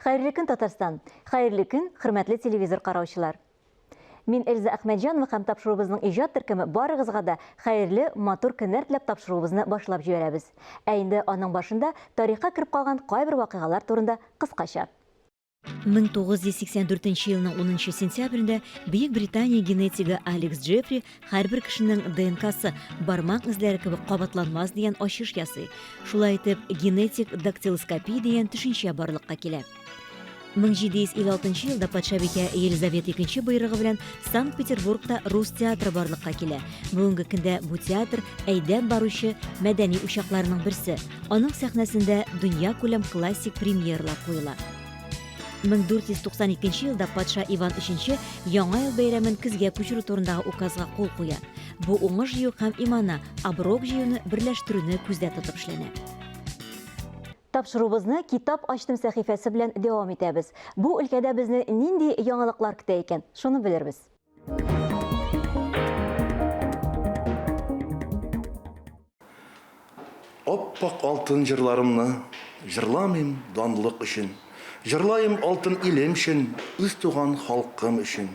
Хәерле көн, Татарстан! Хәерле көн, хөрмәтле телевизор караучылар! Мин Эльза Әхмәтҗанова һәм тапшыруыбызның иҗат төркеме барыгызга да хәерле, матур көннәр теләп тапшыруыбызны башлап җибәрәбез. Ә инде аның башында тарихка кереп калган кайбер вакыйгалар турында кыскача. 1984 нче елның унынчы сентябрендә Бөек Британия генетигы Алекс Джеффри һәрбер кешенең ДНКсы бармак эзләре кебек кабатланмас дигән ачыш ясый. Шулай итеп, генетик дактилоскопия дигән төшенчә барлыкка килә. 1756 елда патшабикә Елизавета II боерыгы белән Санкт-Петербургта рус театры барлыкка килә. Бүгенге көндә бу театр әйдәп баручы мәдәни учакларның берсе. Аның сәхнәсендә дөньякүләм классик премьералар куела. 1492 елда патша Иван III Яңа ел бәйрәмен көзгә күчерү турындагы указга кул куя. Бу уңыш җыю һәм имана, оброк җыюны берләштерүне күздә тотып эшләнә. Тапшыруыбызны Китап ачтым сәхифәсе белән дәвам итәбез. Бу өлкәдә безне нинди яңалыклар көтә икән, шуны белербез. Ап-ак алтын җырларымны Җырламыйм данлык өчен. Җырлаем алтын илем өчен, Үз туган халкым өчен.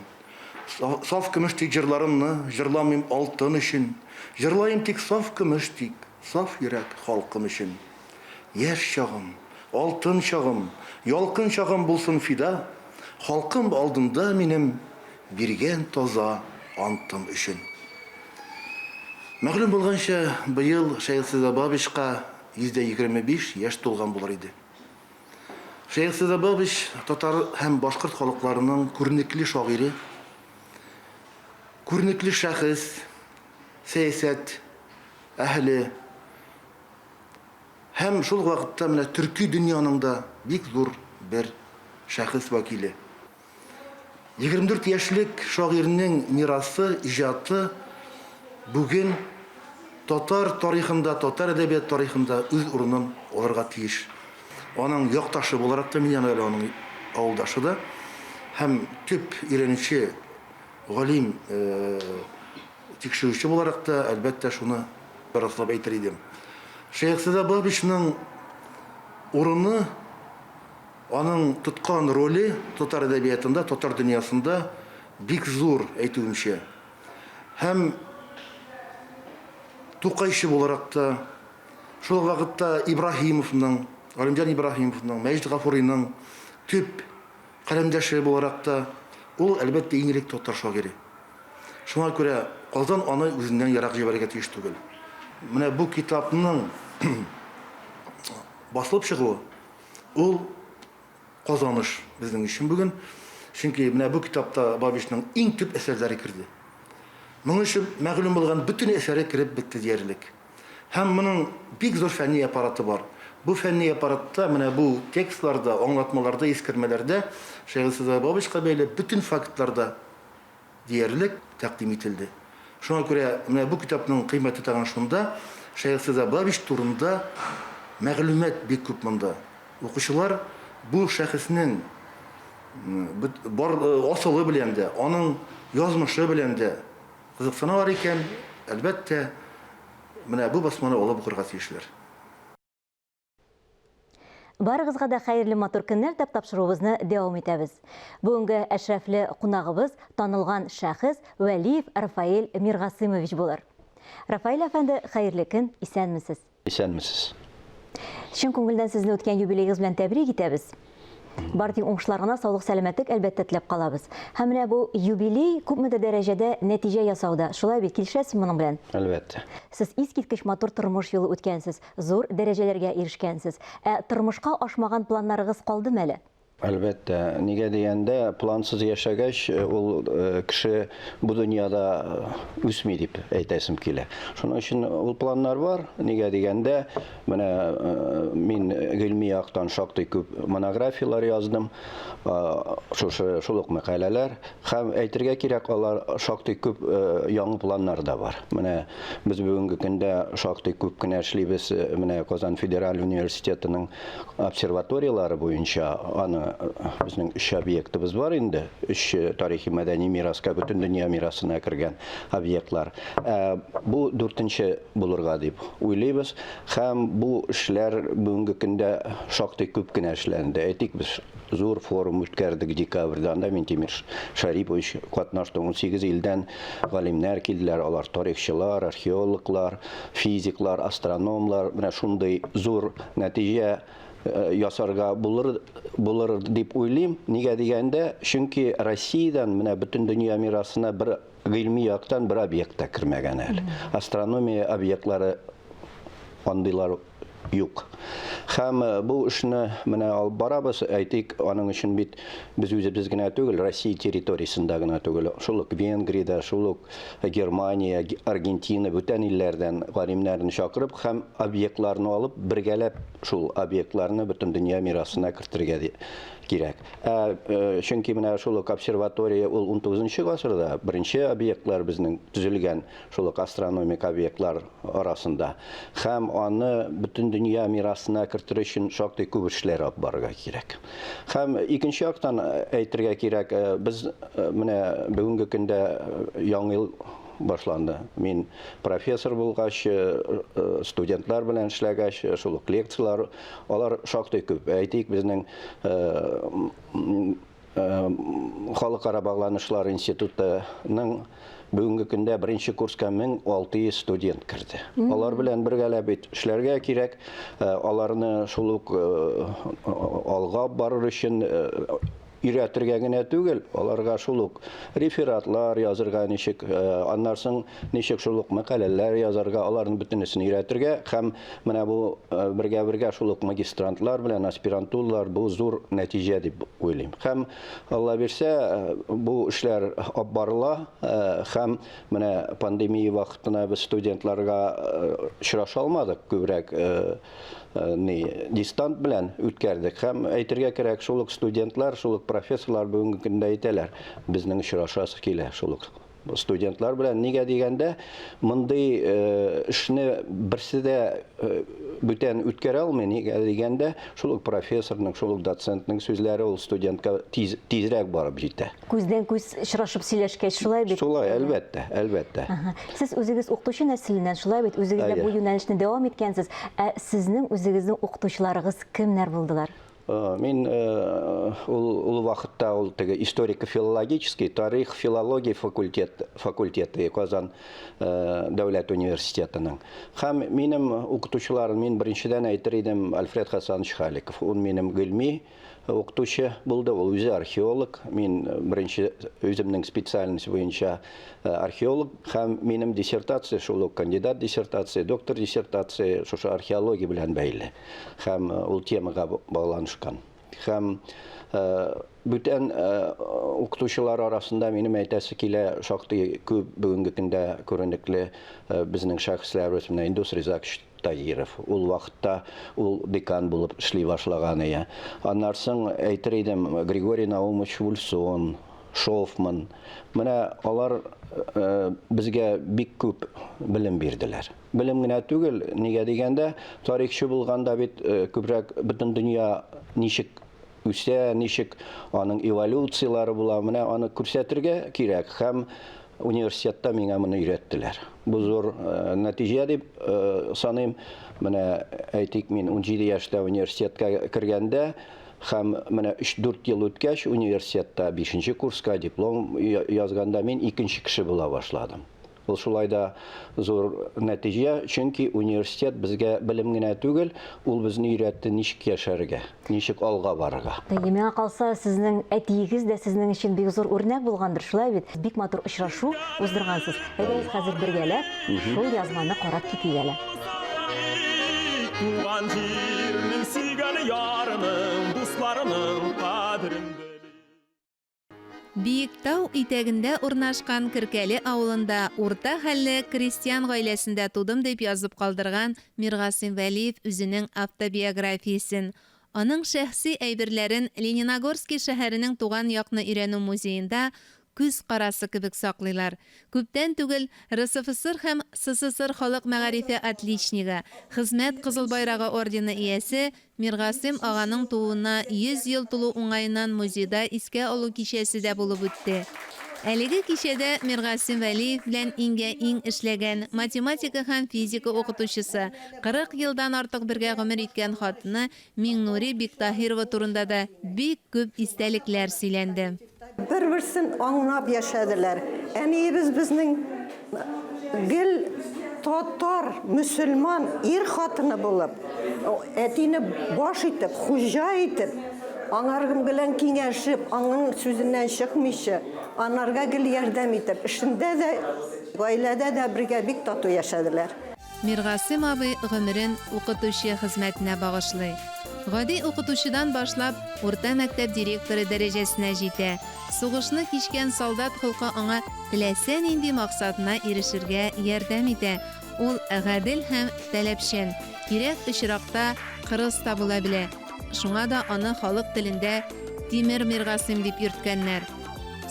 Саф көмеш тик җырларымны Җырламыйм алтын өчен. Җырлаем тик саф көмеш тик, Саф йөрәк халкым өчен. Яшь чагым, алтын чагым, Ялкын чагым булсын фида, Халкым алдында минем Биргән таза антым өчен. Мәгълүм булганча, быел Шәехзадә Бабичка 125 яшь тулган булыр иде. Шәехзадә Бабич татар һәм башкорт халыкларының күренекле шагыйре, күренекле шәхес, сәясәт әһеле һәм шул ук вакытта менә төрки дөньяның да бик зур бер шәхес вәкиле. 24 яшьлек шагыйрьнең мирасы, иҗаты бүген татар тарихында, татар әдәбият тарихында үз урынын алырга тиеш. Аның якташы буларак та, мин әле аның авылдашы да һәм төп өйрәнүче галим, тикшерүче буларак та, әлбәттә, шуны раслап әйтер идем. Шәехзадә Бабичның урыны Аның тоткан роле татар әдәбиятында, татар дөньясында бик зур, әйтүемчә. Һәм Тукайчы буларак та, шул ук вакытта Ибраһимовның, Галимҗан Ибраһимовның, Мәҗит Гафуриның төп каләмдәше буларак та, ул, әлбәттә, иң элек татар шагыйре. Шуңа күрә Казан аны үзеннән ерак җибәрергә тиеш түгел. Менә бу китапның басылып чыгуы Ул казаныш безнең өчен бүген. Чөнки менә бу китапта Бабичның иң төп әсәрләре керде. Моның өчен мәгълүм булган бөтен әсәре кереп бетте диярлек. Һәм моның бик зур фәнни аппараты бар. Бу фәнни аппаратта менә бу текстларда, аңлатмаларда, искәрмәләрдә Шәйхелсадә Бабичка бәйле бөтен фактлар да диярлек тәкъдим ителде. Шуңа күрә менә бу китапның кыйммәте тагын шунда, Шәехзадә Бабич турында мәгълүмат бик күп монда. Укучылар бу шәхеснең бар асылы белән дә, аның язмышы белән дә кызыксыналар икән, әлбәттә, менә бу басманы алып укырга тиешләр. Барыгызга да хәерле матур көннәр дип тапшыруыбызны дәвам итәбез. Бүгенге әшрәфле кунагыбыз танылган шәхес Вәлиев Рафаэль Миргасыймович булыр. Рафаэль әфәнде, хәерле көн, исәнмесез. Исәнмесез. Чын күңелдән сезне үткән юбилеегыз белән тәбрик итәбез. Бар тик уңышлар гына, саулык, сәламәтлек, әлбәттә, теләп калабыз. Һәм менә бу юбилей күпмедер дәрәҗәдә нәтиҗә ясауда. Шулай бит, килешәсезме моның белән? Әлбәттә. Сез искиткеч матур тормыш юлы үткәнсез, зур дәрәҗәләргә ирешкәнсез. Ә тормышка ашмаган планнарыгыз калдымы әле? Әлбәттә. Нигә дигәндә, плансыз яшәгәч, ул кеше бу дөньяда үсми дип әйтәсем килә. Шуның өчен ул планнар бар. Нигә дигәндә, Менә мин гыйльми яктан шактый күп монографияләр яздым. Шушы шул ук мәкаләләр һәм әйтергә кирәк, алар шактый күп яңа планнар да бар. Менә без бүгенге көндә шактый күп кенә эшлибез. Менә Казан федераль университетының обсерваторияләре буенча аны Безнең өч объектыбыз бар инде. Өч тарихи мәдәни мираска, бөтен дөнья мирасына кергән объектлар. Ә бу дүртенче булырга дип уйлыйбыз. Һәм бу эшләр бүгенге көндә шактый күп кенә эшләнде. Әйтик, без зур форум үткәрдек декабрьдә. Анда Минтимер Шәрипович катнашты. 18 илдән галимнәр килделәр. Алар тарихчылар, археологлар, физиклар, астрономлар. Менә шундый зур нәтиҗә э, ясарга булыр, булыр дип уйлыйм. Нигә дигәндә, чөнки Россиядән менә бөтен дөнья мирасына бер гыйльми яктан бер объект та кермәгән әле. Астрономия объектлары андыйлар юк. Һәм э, бу эшне менә алып барабыз. Әйтик, аның өчен бит без үзебез генә түгел, Россия территориясендә генә түгел, шул ук Венгриядә, шул ук Германия, Аргентина, бүтән илләрдән галимнәрне чакырып һәм объектларны алып, бергәләп шул объектларны бөтен дөнья мирасына кертергә кирәк. Ә, э, чөнки менә шул ук обсерватория ул 19 гасырда беренче объектлар безнең төзелгән шул ук астрономик объектлар арасында. Һәм аны бөтен дөнья мирасына кертер өчен шактый күп эшләр алып барырга кирәк. Һәм икенче яктан э, әйтергә кирәк, э, без э, менә бүгенге көндә яңа ел башланды. Мин профессор булгач, студентлар белән эшләгәч, шул ук лекцияләр, алар шактый күп. Әйтик, безнең Халыкара багланышлар институтының бүгенге көндә беренче курска 1600 студент керде. Алар белән бергәләп бит эшләргә кирәк. Аларны шул ук алга барыр өчен өйрәтергә генә түгел, аларга шул ук рефератлар язырга ничек, аннан соң ничек шул ук мәкаләләр язарга, аларның бөтенесен өйрәтергә һәм менә бу бергә-бергә шул ук магистрантлар белән аспирантуралар бу зур нәтиҗә дип уйлыйм. Һәм Алла бирсә, бу эшләр алып барыла һәм менә пандемия вакытына без студентларга очраша алмадык, күбрәк ни дистант белән үткәрдек һәм әйтергә кирәк, шул ук студентлар, шул ук профессорлар бүгенге көндә әйтәләр, безнең очрашасы килә шул ук студентлар белән. Нигә дигәндә, мондый эшне берсе дә бүтән үткәрә алмый. Нигә дигәндә, шул ук профессорның, шул ук доцентның сүзләре ул студентка тиз, тизрәк барып җитә. Күздән күз очрашып сөйләшкәч, шулай бит? Шулай, әлбәттә, әлбәттә. Сез үзегез укытучы нәселеннән, шулай бит? Үзегез дә бу юнәлешне дәвам иткәнсез. Ә сезнең үзегезнең укытучыларыгыз кемнәр булдылар? Мин ул, ул вакытта ул теге историко-филологический, тарих, филология факультет, факультеты Казан дәүләт университетының. Һәм минем укытучыларым, мин беренчедән әйтер идем Альфред Хасанович Халиков. Ул минем гыйльми укытучы булды, ул үзе археолог. Мин беренче үземнең специальность буенча археолог һәм минем диссертация шул ук кандидат диссертация, доктор диссертация шушы археология белән бәйле. Һәм ул темага багланышкан. Һәм бүтән укытучылар арасында минем әйтәсе килә, шактый күп бүгенге көндә күренекле безнең шәхесләребез, менә Индус Ризакович Тагиров. Ул вакытта ул декан булып эшли башлаган иде. Аннан соң әйтер идем, Григорий Наумович Вульсон, Шофман. Менә алар безгә бик күп белем бирделәр. Белем генә түгел, нигә дигәндә, тарихчы булганда бит күбрәк бөтен дөнья ничек үсә, ничек аның эволюцияләре була, менә аны күрсәтергә кирәк. Һәм университетта миңа моны өйрәттеләр. Бу зур нәтиҗә дип саныйм. Менә әйтик, мин 17 яшьтә университетка кергәндә һәм менә 3-4 ел үткәч университетта 5 курска диплом язганда мин икенче кеше була башладым. Ул шулай да зур нәтиҗә, чөнки университет безгә белем генә түгел, ул безне өйрәтте ничек яшәргә, ничек алга барырга. Әйе, миңа калса, сезнең әтиегез дә сезнең өчен бик зур үрнәк булгандыр, шулай бит? Бик матур очрашу уздыргансыз. Әйдәгез, хәзер бергәләп шул язманы карап китик әле. Туган җирнең, сөйгән ярының, дусларының кадерен белик. Биектау итәгендә урнашкан Керкәле авылында урта хәлле крестьян гаиләсендә тудым, дип язып калдырган Миргасыйм Вәлиев үзенең автобиографиясен. Аның шәхси әйберләрен Лениногорски шәһәренең туган якны өйрәнү музеенда күз карасы кебек саклыйлар. Күптән түгел РСФСР һәм СССР халык мәгарифе отличнигы, Хезмәт Кызыл Байрагы ордены иясе Миргасыйм аганың тууына 100 ел тулу уңаеннан музейда искә алу кичәсе дә булып үтте. Әлеге кичәдә Миргасыйм Вәлиев белән иңгә-иң эшләгән, математика һәм физика укытучысы, 40 елдан артык бергә гомер иткән хатыны Миңнури Биктаһирова турында да бик күп истәлекләр сөйләнде. Бер-берсен аңлап яшәделәр. Әниебез безнең гел татар, мөселман ир хатыны булып, әтине баш итеп, хуҗа итеп, аңар белән киңәшеп, аның сүзеннән чыкмыйча, анарга гел ярдәм итеп, эшендә дә, гаиләдә дә бергә бик тату яшәделәр. Миргасыйм абый гомерен укытучы хезмәтенә багышлый. Гади укытучыдан башлап, урта мәктәп директоры дәрәҗәсенә җитә. Сугышны кичкән солдат холкы аңа теләсә нинди максатына ирешергә ярдәм итә. Ул гадел һәм таләпчән, кирәк очракта кырыс та була белә. Шуңа да аны халык телендә Тимер Миргасыйм дип йөрткәннәр.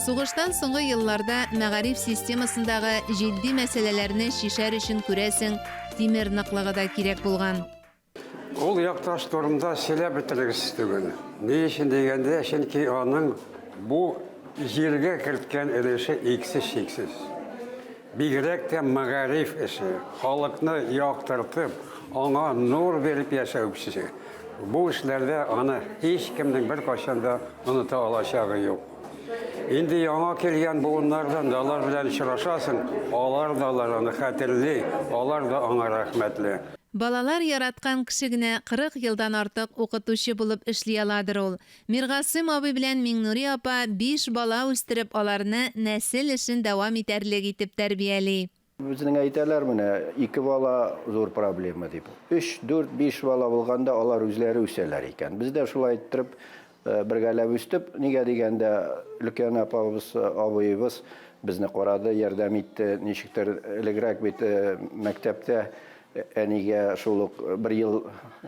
Сугыштан соңгы елларда мәгариф системасындагы җитди мәсьәләләрне чишәр өчен, күрәсең, тимер ныклыгы да кирәк булган. Ул якташ турында сөйләп бетергесез түгел. Ни өчен дигәндә, чөнки аның бу җиргә керткән өлеше иксез-чиксез. Бигрәк тә мәгариф эше, халыкны яктыртып, аңа нур биреп яшәүче. Бу эшләрдә аны һичкемнең беркайчан да оныта алачагы юк. Инде яңа килгән буыннардан да алар белән очрашасың, алар да алар аны хәтерли, алар да аңа рәхмәтле. Балалар яраткан кеше генә 40 елдан артык укытучы булып эшли аладыр ул. Миргасыйм абый белән Миңнури апа биш бала үстереп, аларны нәсел эшен дәвам итәрлек итеп тәрбияли. Безнең әйтәләр менә, ике бала зур проблема дип. Өч, дүрт, биш бала булганда алар үзләре үсәләр икән. Без дә шулай иттереп э, бергәләп үстек. Нигә дигәндә, өлкән апабыз, абыебыз безне карады, ярдәм итте. Ничектер элегрәк бит э, мәктәптә Әнигә шул ук бер ел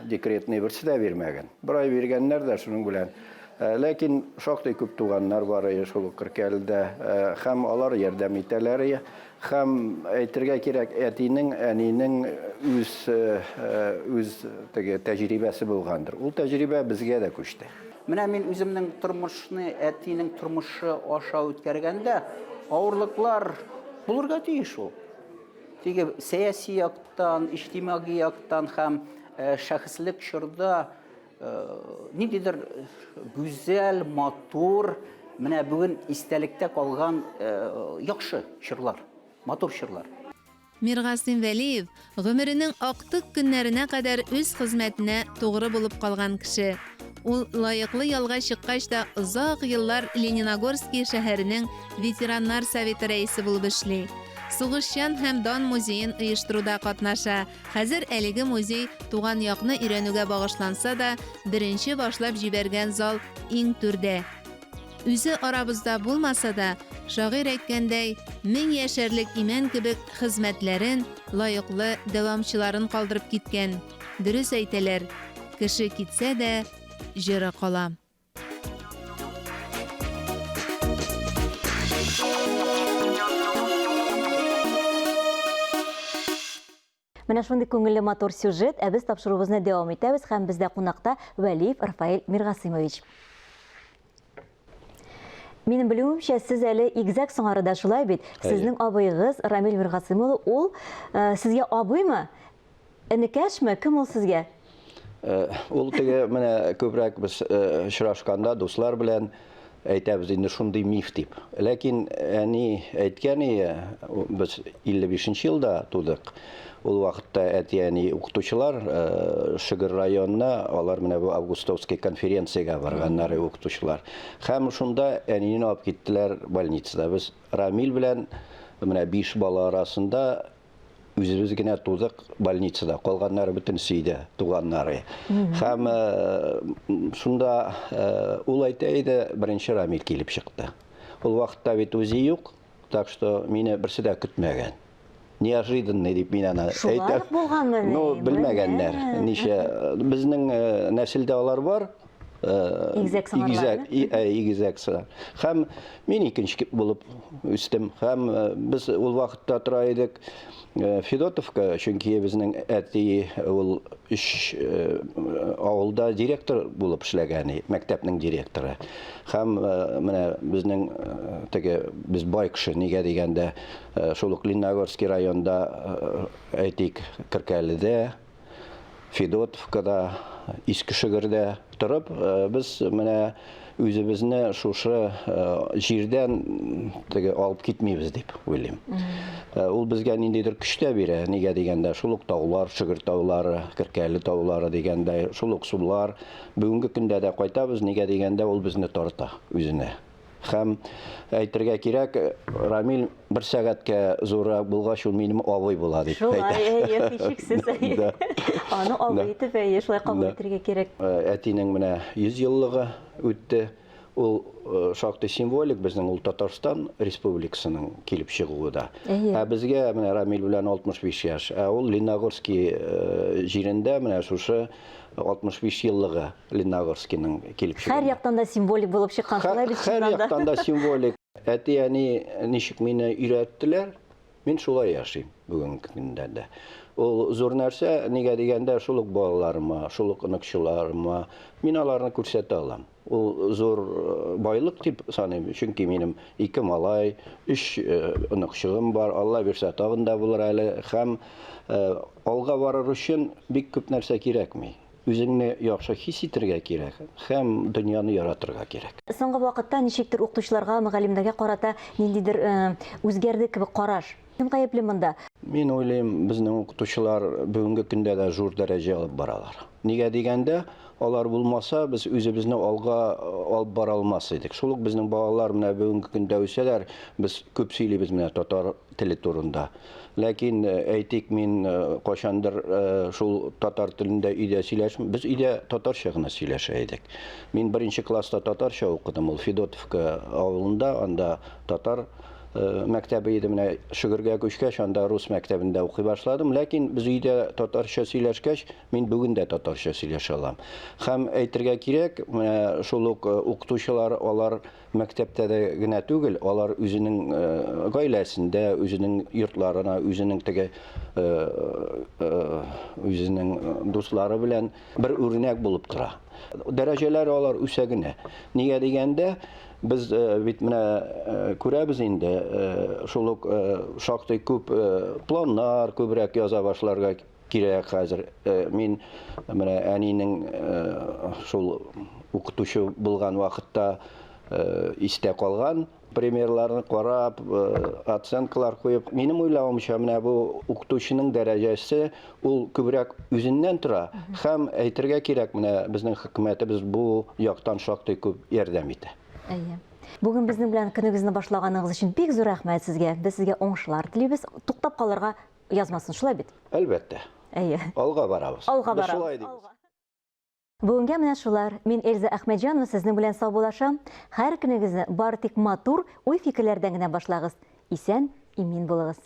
декретный берсе дә бирмәгән. Бер ай биргәннәр дә шуның белән. Ләкин шактый күп туганнар бар иде шул ук Керкәледә. Һәм алар ярдәм итәләр иде. Һәм әйтергә кирәк, әтинең, әнинең үз, үз теге тәҗрибәсе булгандыр. Ул тәҗрибә безгә дә күчте. Менә мин үземнең тормышны әтинең тормышы аша үткәргәндә, авырлыклар булырга тиеш ул. Теге сәяси яктан, иҗтимагый яктан һәм шәхеслек чорда ниндидер гүзәл, матур, менә бүген истәлектә калган яхшы чорлар, матур чорлар. Миргасыйм Вәлиев, гомеренең актык көннәренә кадәр үз хезмәтенә тугры булып калган кеше. Ул лаеклы ялга чыккач та озак еллар Лениногорский шәһәренең ветераннар советы рәисе булып эшли. Сугышчан һәм дан музеен оештыруда катнаша. Хәзер әлеге музей туган якны өйрәнүгә багышланса да, беренче башлап җибәргән зал иң түрдә. Үзе арабызда булмаса да, шагыйрь әйткәндәй, мең яшәрлек имән кебек хезмәтләрен, лаеклы дәвамчыларын калдырып киткән. Дөрес әйтәләр, кеше китсә дә, җыры кала. Менә шундый күңелле матур сюжет, ә без тапшыруыбызны дәвам итәбез һәм бездә кунакта Вәлиев Рафаэль Миргасыймович. Минем белүемчә, сез әле игезәк соңары да шулай бит. Сезнең абыегыз Рамил Миргасыйм улы, ул э, сезгә абыймы? Энекәшме? Кем ул сезгә? Э, ул теге менә күбрәк без э, очрашканда дуслар белән әйтәбез инде шундый миф дип. Ләкин әни әйткән ие, без 55 елда тудык. Ул вакытта әти-әни укытучылар э, Шөгер районына, алар менә бу августовский конференциягә барганнар укытучылар. Һәм шунда әнине алып киттеләр больницада. Без Рамил белән менә биш бала арасында Үзебез генә тудык больницада, калганнары бөтенесе өйдә, туганнары. Һәм э, шунда э, ул әйтә иде, беренче Рамил килеп чыкты. Ул вакытта бит үзе юк, так что мине берсе дә көтмәгән. Неожиданный дип мин аны Шулай әйтәм. ук булганмыни? Ну, белмәгәннәр. Менә. Ничә безнең э, нәселдә алар бар. Игезәк сыңарлар. Игезәк сыңар. Һәм мин икенче булып үстем. Һәм без ул вакытта тора идек Федотовка, чөнки безнең әти ул өч авылда директор булып эшләгән, мәктәпнең директоры. Һәм менә безнең теге без бай кеше, нигә дигәндә, шул ук Лениногорский районда, әйтик, Керкәледә, Федотовкада, Иске Шөгердә торып, без менә үзебезне шушы җирдән теге алып китмибез дип уйлыйм. Ул безгә ниндидер көч тә бирә, нигә дигәндә, шул ук таулар, Шөгер таулары, Керкәле таулары дигәндә, шул ук сулар. Бүгенге көндә дә кайтабыз, нигә дигәндә, ул безне тарта үзенә. Һәм әйтергә кирәк, Рамил бер сәгатькә зуррак булгач, ул минем абый була дип әйтә. Шулай, әйе, һичшиксез, әйе. Аны абый итеп, әйе, шулай кабул итәргә кирәк. Әтинең менә 100 еллыгы үтте. Ул шактый символик безнең, ул Татарстан Республикасының килеп чыгуы да. Ә безгә менә Рамил белән 65 яшь, ә ул Лениногорский җирендә менә шушы 65 еллыгы Лениногорскийның килеп чыгуы. Һәр яктан да символик булып чыккан, шулай бит чыннан да. Һәр яктан да символик. Әти-әни ничек мине өйрәттеләр, мин шулай яшим бүгенге көндә дә. Ул зур нәрсә, нигә дигәндә, шул ук балаларыма, шул ук оныкчыларыма мин аларны күрсәтә алам. Ул зур байлык дип саныйм, чөнки минем ике малай, өч оныкчыгым бар, Алла бирсә, тагын да булыр әле. Һәм алга барыр өчен бик күп нәрсә кирәкми. Үзеңне яхшы хис итергә кирәк һәм дөньяны яратырга кирәк. Соңгы вакытта ничектер укытучыларга, мөгаллимнәргә карата ниндидер үзгәрде кебек караш. Кем гаепле монда? Мин уйлыйм, безнең укытучылар бүгенге көндә дә зур дәрәҗә алып баралар. Нигә дигәндә, алар булмаса, без үзебезне алга алып бара алмас идек. Шул ук безнең балалар менә бүгенге көндә үсәләр, без күп сөйлибез менә татар теле турында. Ләкин, әйтик, мин кайчандыр шул татар телендә өйдә сөйләшмим. Без өйдә татарча гына сөйләшә идек. Мин беренче класста татарча укыдым, ул Федотовка авылында, анда татар мәктәбе иде. Менә Шөгергә күчкәч, анда рус мәктәбендә укый башладым. Ләкин без өйдә татарча сөйләшкәч, мин бүген дә татарча сөйләшә алам. Һәм әйтергә кирәк, менә шул ук укытучылар, алар Мәктәптә дә генә түгел, алар үзенең гаиләсендә, үзенең йортларына, үзенең теге үзенең дуслары белән бер үрнәк булып тора. Дәрәҗәләре алар үсә генә. Нигә дигәндә, без бит менә күрәбез инде, шул ук шактый күп планнар күбрәк яза башларга Кирәк хәзер. Мин менә әнинең шул укытучы булган вакытта истә калган примерларны карап, оценкалар куеп, минем уйлавымча, менә бу укытучының дәрәҗәсе ул күбрәк үзеннән тора һәм әйтергә кирәк, менә безнең хөкүмәтебез бу яктан шактый күп ярдәм итә. Әйе. Бүген безнең белән көнегезне башлаганыгыз өчен бик зур рәхмәт сезгә. Без сезгә уңышлар телибез. Туктап калырга Язмасын, шулай бит? Әлбәттә. Әйе. Алга барабыз. Алга барабыз. Без шулай дибез. Бүгенгә менә шулар. Мин Эльза Әхмәтҗанова сезнең белән саубуллашам. Һәр көнегезне бары тик матур уй-фикерләрдән генә башлагыз. Исән, имин булыгыз.